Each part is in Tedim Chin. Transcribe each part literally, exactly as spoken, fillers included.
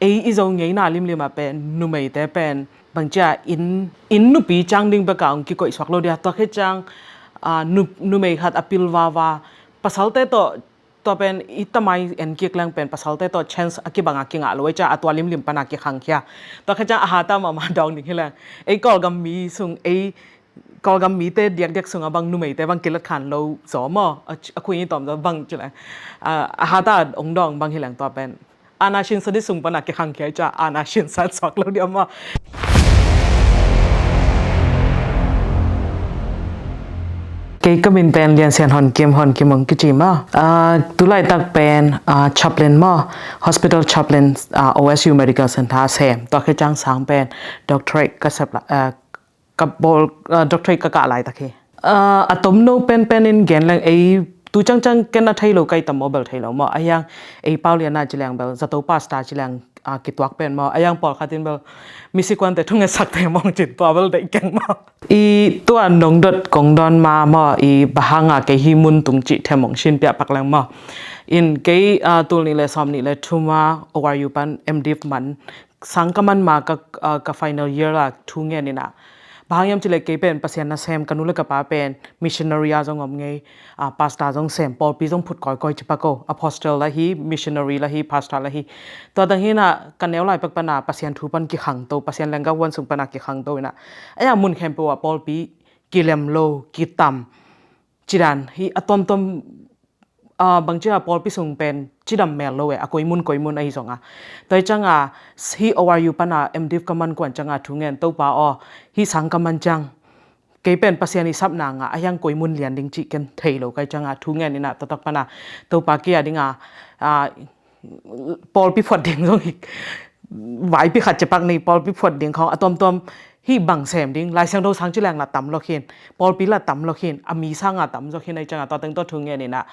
ei i Zo ngeina limlim ah pen numeite pen bangcia inn, inn nupi ciang ding bek ah hong kikoih suak lo dia. Tua khit ciang, ah, nu, numei khat a pil vava, pasalte tawh, tua pen i tamai en kik leng pen pasalte tawh chance a kibang a kingah lo ei cia, a tua limlim pan a kikhangkhia. Tua khit ciang a hata mahmah dawng ding hi leng, ei Kawlgam mi sung, ei Kawlgam mite diakdiak sungah bang numeite bang kilat khan lo zaw maw, a, a khui ni tawm zaw bang ci leng, a, a hata hong dawng bang hi leng tua pen ana sin sadi sung pan a kikhangkhia ei cia, ana sin san suak lo dia maw. Kei ka min pen Lian Sian Hon Kim, Hon Kim hong kici maw. Ah, tulaitak pen, ah, chaplain maw, hospital chaplain, ah, O S U Medical Center sem. Tua khit ciang sang pen doctorate ka sep lai, ah, ka bawl, ah, doctorate ka kah laitak hi. Ah, a tomno penpen in gen leng ei tu ciangciang ken a thei lo, ka i tam maw bel thei lo maw. A hiang ei Pauliana ci leng bel zato pastor ci leng, ah, kituak pen maw. A hiang pawlkhat in bel misikuante thungetsakte mawng cin tua bel deih keng maw. I tua nong dot kong dawn ma maw, i bang hanga kei hih mun tung cih them hong sin piak pak leng maw. In kei, ah, tul nih le sawm nih le thum a O R U pan M.Div man sang ka man ma ka, ah, ka final year a thu ngen in ah, bang hang hiam cih leh kei pen Pasian nasem, ka nu le ka pa pen missionary a zong om ngei, ah, pastor zong sem, pawlpi zong phut kawikawi ci pak o, apostle la hi, missionary la hi, pastor la hi. Tua teng hi in ah ka neu lai pek pan a Pasian thu pan kikhangto, Pasian lenggah huan sung pan a kikhangto in ah, a hiang mun khempeuh ah pawlpi kilem lo, kitam, ci dan hi a tuamtuam, ah, bangcia pawlpi sung pen cidam mel lo e, a koi mun koi mun ahi zong a. Tua hi ciang a, hih O R U pan a M.Div ka man kuan ciang a thu ngen, Topa aw, hih sang ka man ciang kei pen Pasian i sapna ngah, a hiang koi mun lian ding cih ken thei lo ka hih ciang a thu ngen in ah, tua tak pan a Topa kei a ding a, ah, pawlpi phuat ding zong hi, vaipi khat ci pak ni, pawlpi phuat ding khawng a tuamtuam, hih bang sem ding, Lai Siangtho sang ci leng la tam lo khin, pawlpi la tam lo khin, a mi sang a tam zaw khin, a hih ciang a tua teng tua thu ngen in ah,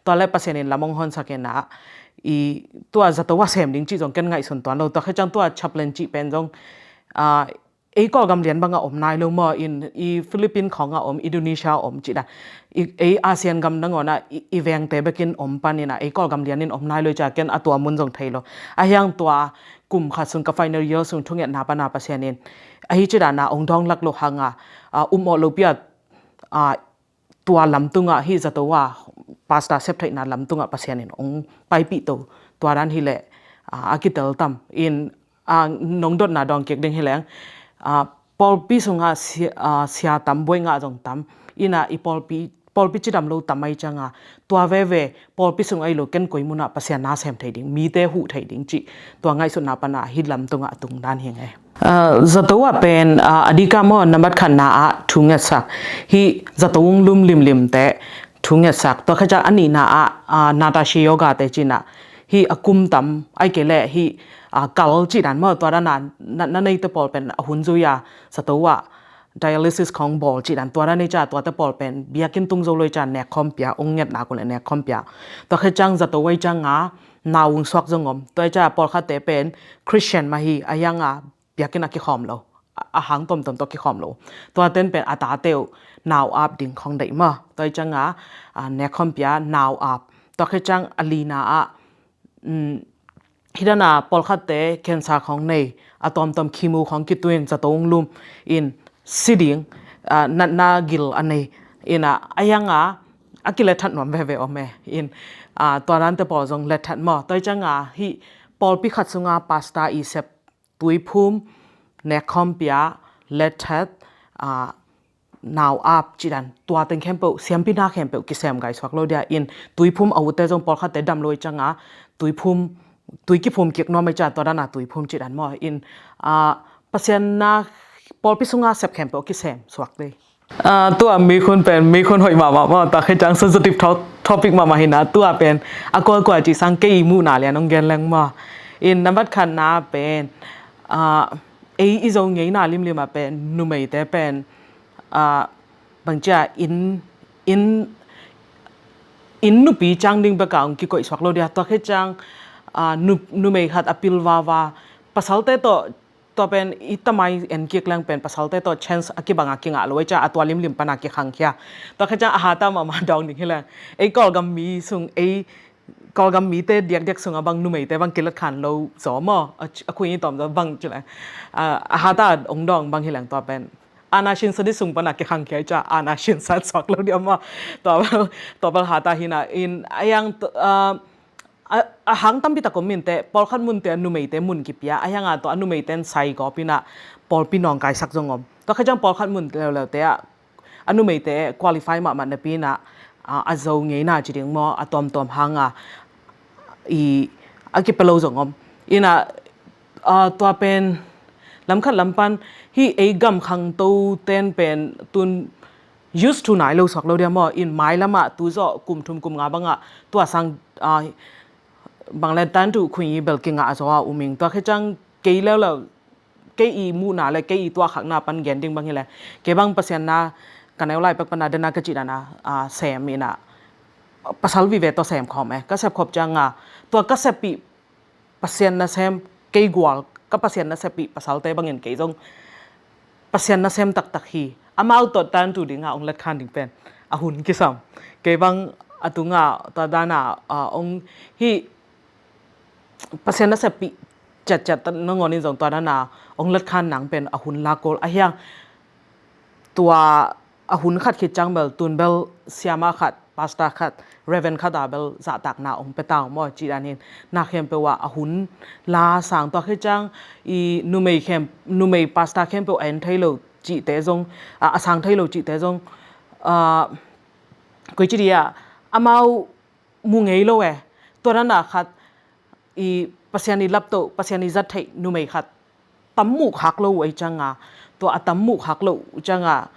tua le Pasian in lam hong honsak in ah, i tua zato a sem ding cih zong ken ngaihsun tuan lo, tua khit ciang tua chaplain cih pen zong, ah, ei Kawlgam lian bang a om nai lo maw, in i Philippine khawng a om, Indonesia a om cih dan. I, ei ASEAN gam nangawn ah i, i vengte bek in om pan in ah, ei Kawlgam lian in om nai lo ei cia, ken a tua mun zong thei lo. A hiang tua kum khat sung ka final year sung thungetna pan a Pasian in, ahi ci dan a hong dawng lak lo hang a, ah, um awh lo pi a, ah, tua lamtung ah hih zato a pastor sep theihna lamtung ah Pasian in hong paipih to, tua dan hi leh, ah, a kitel tam in, ah, nong dotna dawng kik ding hi leng, ah, pawlpi sung ah sia, ah, sia tam, buai ngah zong tam in ah, i pawlpi, pawlpi cidam lo tam a hih ciang a, tua veve pawlpi sung ahi lo ken koi mun ah Pasian nasem thei ding, mite huh thei ding cih, tua ngaihsutna pan a hih lamtung ah a tung dan hi ngei. Ah, zato ah pen, ah, a dik a maw, nambat khatna ah thungetsak, hih zato hong lum limlimte thungetsak. Tua khit ciang a nihna ah, ah, Natasha Yoga te ci in ah, hih a kum tam, ahih kei leh hih, ah, kal cih dan maw, tua dan a natna neite pawl pen a hun zui a zato ah dialysis khawng bawl cih dan, tua dan ei cia, tuate pawl pen biakinn tung zo lo ei cia, nekkhawm pia, hong ngetna uh leh nekkhawm pia. Tua khit ciang zato a hih ciang a nau hong suak zong om. Tua ei cia pawlkhatte pen Christian mah hi, a hiang a biakinn a kikhawm lo, a, a hang tuamtuam tawh kikhawm lo. Tua ten pen a tate uh nau ap ding khawng deih maw. Tua ei ciang a, ah, nekkhawm pia, nau ap. Tua khit ciang a lina ah, um, hih dan a pawlkhatte cancer khawng nei, a tuamtuam chemo khawng kituin zato hong lum in si ding, ah, natna gil a nei in ah, a hiang a, a kiletthat nuam veve om e. In, ah, tua dante pawl zong letthat maw. Tua ei ciang a hih pawlpi khat sung a pastor i sep tuiphum, nekkhawm pia, letthat, ah, nau ap cih dan, tua teng khempeuh, siampi na khempeuh kisem gai suak lo dia. In tuiphum a utte zong pawlkhatte dam lo ei ciang a, tuiphum, tui kiphum kik nuam ei cia, tua dan a tuiphum cih dan maw. In, ah, Pasian na pawlpi sung a sep khempeuh kisem suak dei. Ah, tua mikhun pen mikhun hoih mahmah maw, tua khit ciang sensitive to-, topic mahmah hi in ah, tua pen a kuakua cih sang kei i muhna lian hong gen leng maw. In nambat khatna pen, ah, ei i Zo ngeina limlim ah pen numeite pen, ah, bangcia inn, inn, inn nupi ciang ding bek ah hong kikoih suak lo dia. Tua khit ciang, ah, nu, numei khat a pil vava, pasalte tawh, tua pen i tamai en kik leng pen pasalte tawh chance a kibang a kingah lo ei cia, a tua limlim pan a kikhangkhia. Tua khit ciang a hata mahmah dawng ding hi leng, ei Kawlgam mi sung, ei Kawlgam mite diakdiak sungah bang numeite bang kilatkhan lo zaw maw, a, a khui i tawm zaw bang ci leng, a, a hata ong dawng bang hi leng tua pen. Ana sinsa di sung pana kikhang khia i ca, ana sinsa suak lo dia maw. Tua bel, tua bel hata hina in, a yang, a, a, a hang tampi tak om minte, pawlkhat munte a numeite mun kipia, a yanga tua a numeite in sai gawp ina, pawlpi nawngkaisak zong om. Tua khit ciang pawlkhat mun leuleute ah, a numeite qualify mahmah napi ina, a, a zo ngeina ci ding maw, a tuamtuam hanga, i, a kipia lo zong om. Ina, a, tua pen, lamkhat lampan, hi ei gam khangto ten pen, tun, used to nai lo suak lo dia maw, in mai lama tu zawh kum thum kum nga banga, tua sang, a, bang le tan tu khui bel kinga a zaw a uming, tua khit ciang kei leuleu, kei i muhna le kei i tuahkhakna pan gen ding bang hi le, kei bang Pasian na ka neu lai pek pana dena ka cih dana, a, sem ina, pasal vive tawh sem khawm e, ka sep khop cianga, tua ka seppih Pasian nasem, kei gual, ka Pasian naseppih pasalte bangin kei zong Pasian nasem taktak hi. Amau tawh tantu dinga ong latkhan ding pen a hun kisam. Kei bang a tunga tua dana, a, ong hi Pasian naseppih ciatciat nangawnin zong tua dana ong latkhan nang pen a hun lakol a hiang. Tua a hun khat khit ciang bel, tun bel siama khat, pastor khat, reverend khat a bel zahtakna ong pia ta uh maw, cih danin na khempeuh ah a hun la sang, tua khit ciang i numei khem, numei pastor khempeuh a en thei lo cihte zong, a, a sang thei lo cihte zong, a, koi ci dia, amau mu ngei lo e. Tua dana khat i Pasian i laptoh, Pasian i zat theih numei khat tam muh khak lo uh ei cianga, tua a tam muh khak lo uh cianga,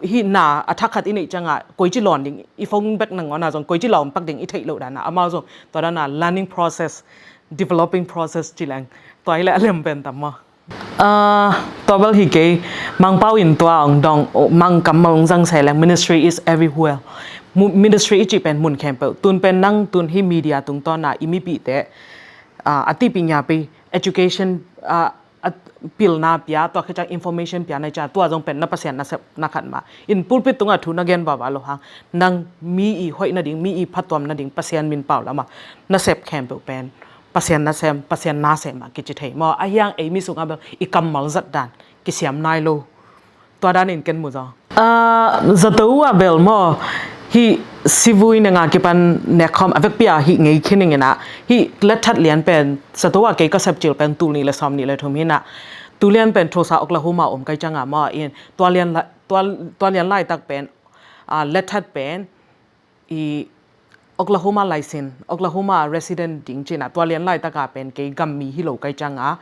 hi na a thak khat i neih cianga, koi ci lawn ding, i phone bek nangawna zong koi ci lawm pak ding i theih loh dana, amau zong tua dana learning process, developing process ci leng, tua hi le a lem pen tam maw. A, tua bel hi kei, Mangpau in tua ong dong, o, Mang kammal ong zang se leng, ministry is everywhere. Mu-, ministry i cih pen mun khempeuh. Tun pen nang tun hi media tungtawna i mipihte, a, a tipih ngiapi, education, a, a pilna pia, tua khit ciang information pia na i ca, tua zong pen na Pasian nasepna khat mah. In pulpit tungah thu na gen vava lo hang, nang mi i hoih nading, mi i phattuam nading, Pasian min pau lama nasep khempeuh pen Pasian nasem, Pasian nasem a kici thei maw. A hiang ei mi sungah bel i kammal zat dan kisiam nai lo. Tua danin ken mu zaw. A, zato uh a bel maw, hi sivui nenga kipan nekkhawm a vekpi a hi ngei khin ing ina, hi letthat lian pen, zato a kei ka sepcil pen tul nih le sawm nih le thum hi ina. Tu lian pen Tulsa, Oklahoma om kai cianga maw, in tua lian la-, tua, tua lian laitak pen, a, letthat pen, i Oklahoma laisin, Oklahoma resident ding cina, tua lian laitaka pen kei gam mi hi lo kai cianga,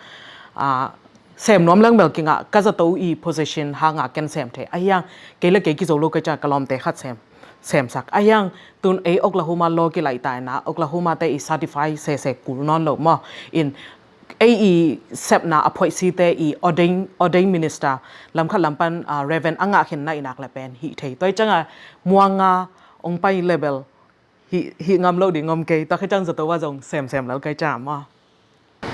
a, sem nuam leng bel kinga, ka zato i position hanga ken sem thei. A hiang, kei le kei kizo lo kai cianga ka lawmte khat sem, semsak. A hiang, tun ei Oklahoma law kilaih ta ina, Oklahoma te i certify sese kul nawn lo maw. In, ei i sepna a phoihsite i ordain, ordain minister, lamkhat lampan, a, reverend a ngah khin na inak le pen, hi thei. Tua i cianga, muanga, ong pai level, hi, hi ngam lo ding om kei, tua khit ciang zato a zong semsem lo kai ciang maw.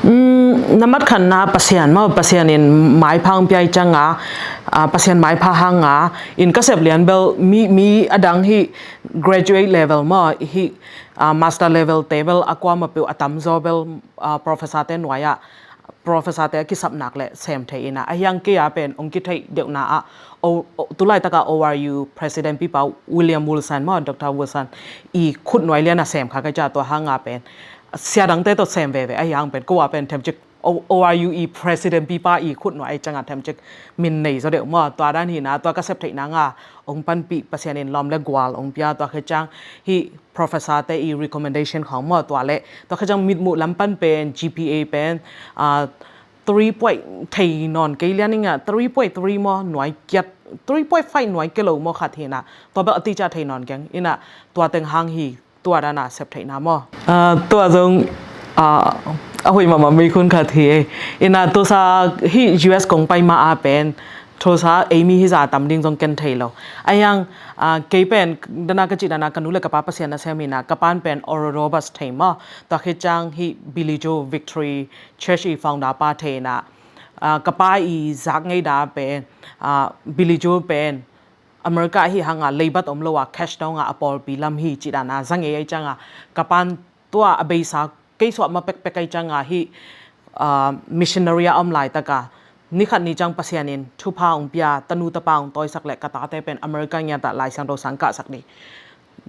Mm, na matkhanna Pasian maw, Pasian in maipha ong pia i cianga, a, Pasian maipha hanga, in ka sep lian bel, mi, mi a dang hi graduate level maw, hi, a, master level te bel, a kuamah peuh a tamzaw bel, a, professor te nuai ah, professor te a kisapnak le sem thei ina. A hiang kei a pen ong kitheih deuhna ah, o, o, tulaitaka O R U President pipa William Wilson maw, Doctor Wilson i khutnuai liana sem kha kai cia tua hanga pen. Sia dangte tawh sem veve a hiang pen, ko a pen themcik, o, O R U i President pipa i khutnuai cianga themcik min nei zaw deuh maw, tua dan hina, tua ka sep theihna nga ong panpih Pasian in lawm le gual ong pia, tua khe ciang hi professor te i recommendation khawng maw tua le, tua khe ciang mitmuh lam pan pen, G P A pen, a, three point thei nawn kei lian inga, three point three maw nuai kiat, three point five nuai kei lo maw khat hina, tua bel a ti cia thei nawn keng ina, tua teng hang hi, tua dana sep theihna maw. A, tua zong, a, a hoih mahmah mi khun khat hi e. Ina Tulsa hi U S kong pai ma a pen, Tulsa ei mi hi za tam ding zong ken thei lo. A hiang, a, kei pen, dana ka cih dana ka nu le ka pa Pasian nasem hina, ka pan pen Oral Roberts thei maw. Tua khe ciang hi Billy Joe Victory Church i founder pa thei na. A, ka pa i zak ngei da pen, a, Billy Joe pen, America hi hanga leibat om lo a cash dong a a pawlpi lam hi cih dana za ngei a i cianga ka pan tua a beisa kei suah ma pekpek ahi cianga hih missionary a om laitaka ni khat ni ciang Pasian in thupha hong pia, tanu tapa hong tawisak le ka tate pen America ngiatah Lai Siangtho sang kahsak ding,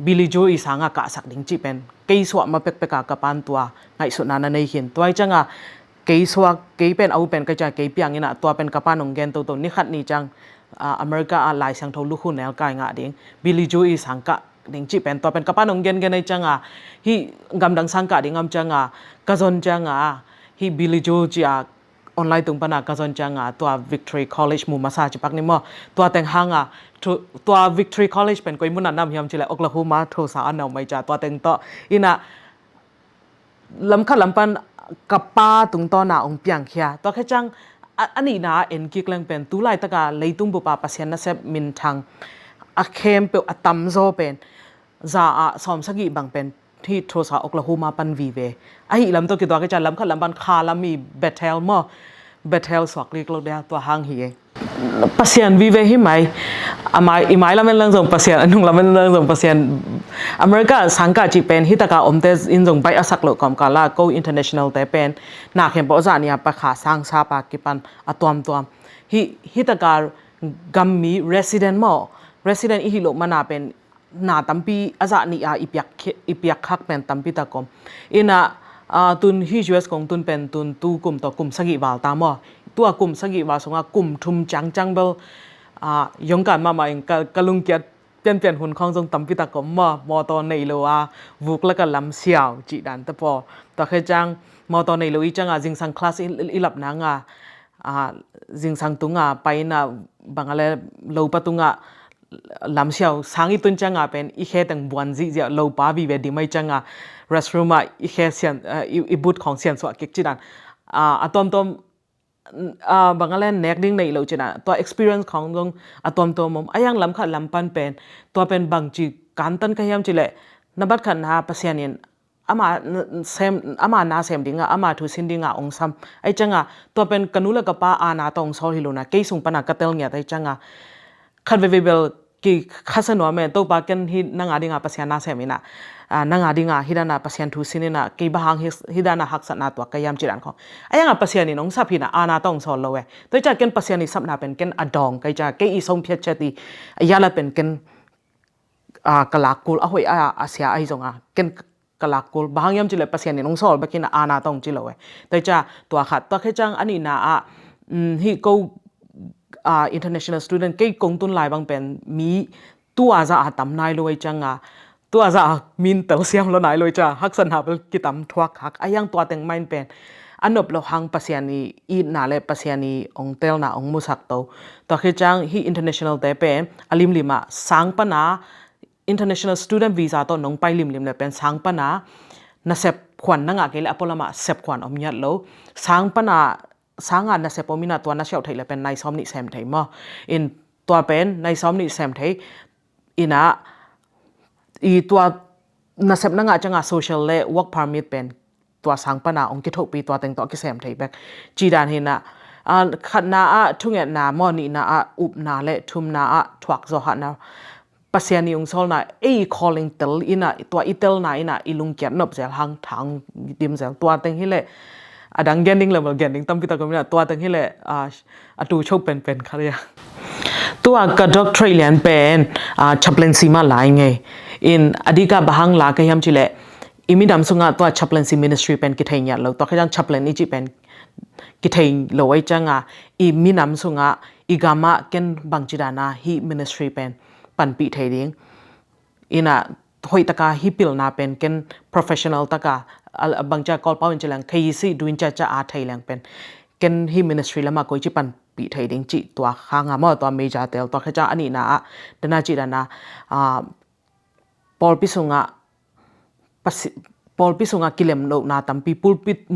Billy Joel i sanga kahsak ding cih pen kei suah ma pekpeka ka pan tua ngaihsutna na nei khin. Tua ahi cianga kei suak, kei pen a u pen ka cianga kei piang inah tua pen ka pan hong gen toto, ni khat ni ciang America ah Lai Siangtho lukhu nelkai ngah ding, Billy Joel i sang kah ding cih pen tua pen ka pan hong gengen ahi cianga hih gamdang sang kah ding om cianga ka zon cianga hih Billy Joel cia online tung pana ka zon cianga tua Victory College mu masa cipak ni maw, tua teng hanga tua Victory College pen koi muna nam hiam cile Oklahoma Tulsa a na mai cia tua teng tawh inah lamkhat lampan ka pa tungtawna hong piangkhia. Tua khe ciang a nihna a enkik leng pen tu laitaka leitung bupa Pasian nasep minthang a khempeuh a tamzaw pen za ah sawm sagih bang pen hih Tulsa Oklahoma pan vive. Ahi lam tawh kituak hi ciang lamkhat lampan kha lam i Bethel maw, Bethel suak lik lo dia tua hang hi e. Pasian vive hi mai. A mai, i mai lamen lang zong Pasian, a nung lamen lang zong Pasian. America sangkah cih pen hitaka omte in zong baih a sak loh kawmkala ko international te pen na khempeuh zah nia pakha sangsapa kipan a tuamtuam. Hi, hitaka gammi resident maw, resident i hih loh mana pen na tampi a zah nih a i piak, i piak khak pen tampi tak om. Inah tun hi U S kong tun pen tun tu kum tawh kum sagih val ta maw. Tua kum sagih val sungah kum thum ciangciang bel yongkan mahmah in ka, ka lungkiat pianpian hun khawng zong tampi tak om maw. Mawtaw nei lo a vuk laka lam siau cih dan te paw. Tua khe ciang mawtaw nei lo i cianga zingsang class i, i lap nanga zingsang tunga paina bangale lopa tunga lamsiau sang i tun cianga pen i khe teng buan zihziah lopa vive dim ahi cianga restroom ah i khe sian, i, i but khawng sian suah kik cidan a tuamtuam bangale nek ding nei lo cidan tua experience khawng zong a tuamtuam om. A yang lamkhat lampan pen tua pen bangci kantan ka hiam cileh na bat khatna Pasian in ama sem, ama na sem dinga, ama thu sin dinga ong sam. Ahi cianga tua pen ka nu le ka pa ana tawh ong sawl hi lona kei sung pana ka tel ngiat ahi cianga khat veve bel ki khasa nuam e, Topa ken hi nanga dinga Pasian na sem ina, nanga dinga hi dana Pasian thu sin ina kei bahang hi, hi dana haksatna tuak ka hiam cidan khong. Ahi cianga Pasian in ong sap hina ana tawh ong sawl lo e. Tua hi cianga ken Pasian i sapna pen ken a dawng ka hi cianga kei i song phiat ciat i a yala pen ken ka lakkul a hoih a, a sia ahi zonga ken ka lakkul. Bang hang hiam cileh Pasian in ong sawl bek hina ana tawh ong ci lo e. Tua hi cianga tua khat, tua khe ciang a nihna ah hih ko international student kei kong tun lai bang pen mi tua za a tam nai lo ahi cianga tua za a min tel siam lo nai lo ahi cianga haksatna bel kitam thuak hak. A yang tua teng main pen a nop lo hang Pasian i itna le Pasian i ong telna ong musak to. Tua khe ciang hih international te pen a limlim ah sang pana international student visa tawh nong pai limlim le pen sang pana nasep khuan na ngah kei le a pualamah sep khuan om ngiat lo. Sang pana sanga nasep om ina tua na siauh theih le pen nai sawm nih sem thei maw. In tua pen nai sawm nih sem thei ina i tua nasep na ngah cianga social le work permit pen tua sang pana ong kithopi tua teng tawh kisem thei bek. Cidan hina khatna ah thungetna maw, nihna ah upna le thumna ah thuak zaw hahna Pasian i ong sawlna ei calling tel ina tua i telna ina i lungkiat nop zel hang thang dim zel tua teng hileh a dang gen ding level gen ding tampi tak om ina tua teng hileh a tu chok penpen kharia. Tua ka doctorate lian pen chaplaincy mah lai ngei in a dika bahang la ka hiam cileh i minam sunga tua chaplaincy ministry pen kithei ngiat lo. Tua khe ciang chaplain i cih pen kithei lo ahi cianga i minam sunga i gama ken bangci dana hih ministry pen panpih thei ding ina hoih taka hih pilna pen ken professional taka bangcia Kawlpau in ci leng kei si duin ciacia a thei leng pen ken hih ministry lama koi ci panpih thei ding cih tua khanga maw tua major tel. Tua khe ciang a nihna ah dana cih dana pawlpi sungah pawlpi sungah kilem lohna tampi pulpit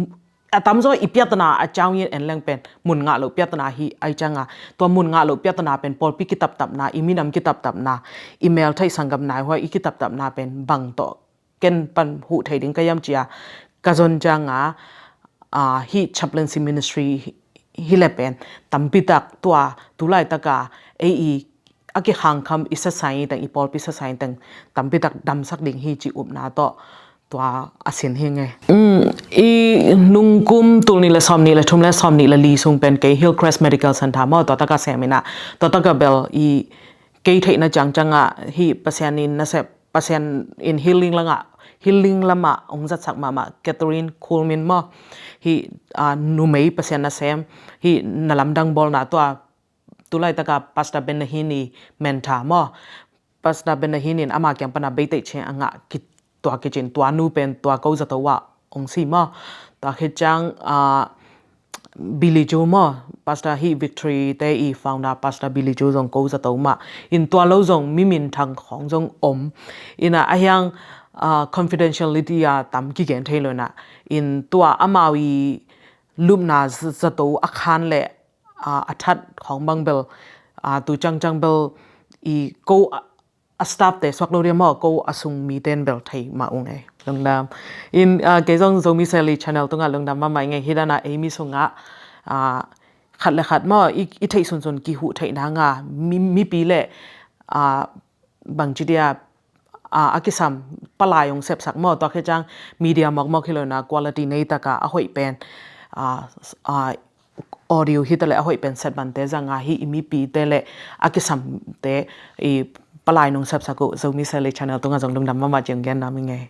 a tamzaw i piatana a ciangin en leng pen mun ngah loh piatana hi ahi cianga tua mun ngah loh piatana pen pawlpi kitaptapna i minam kitaptapna i meltheih sanggam nai huai i kitaptapna pen bang tawh ken pan huh thei ding ka hiam cia ka zon cianga hih chaplaincy ministry hileh pen tampi tak tua tu laitaka ei i a kikhangkham i sasai teng i pawlpi sasai teng tampi tak damsak ding hi ci upna tawh tua a sin hi ngei. I nungkum tul nih le sawm nih le thum le sawm nih le li sung pen kei Hillcrest Medical Center maw, tua taka sem ina, tua taka bel i kei theihna ciangciang ah hi Pasian in nasep, Pasian in healing langa, healing lama ong zatsak mahmah Kathryn Kuhlman maw, hi numei Pasian nasem, hi na lamdang bawlna tua tulaitaka Pastor Ben Hinn i mentor maw, Pastor Ben Hinn in ama kiang pana beitei chin a ngah ki tua kicin tua nu pen tua ko zato ah ong si maw. Tua khit ciang Billy Joe maw, Pastor hi Victory te i founder Pastor Billy Joe zong ko zato mah in, tua lo zong mi minthang khawng zong om ina, a hiang confidentiality a tam kigen thei lo ina, in tua amau i lupna zato a khan le a that khawng bang bel tu ciangciang bel i ko a staff te suak lo dia maw, ko a sung mi ten bel thei mah ung ei. Lungdam. In kei zong Zomi Seli channel tungah lungdam mahmah ing ei. Hi dana ei mi sungah khat le khat maw, i theih sunsun kihuh theih nanga mipi le bangci dia a kisam palai ong sepsak maw, tua khit ciang media mawkmawk hi lo ina quality nei taka a hoih pen audio hi ta le a hoih pen set bante zanga hi i mipite le a kisamte i palai nong sepsak uh Zomi Seli channel tungah zong lungdam mahmah ciang gen nam ing ei.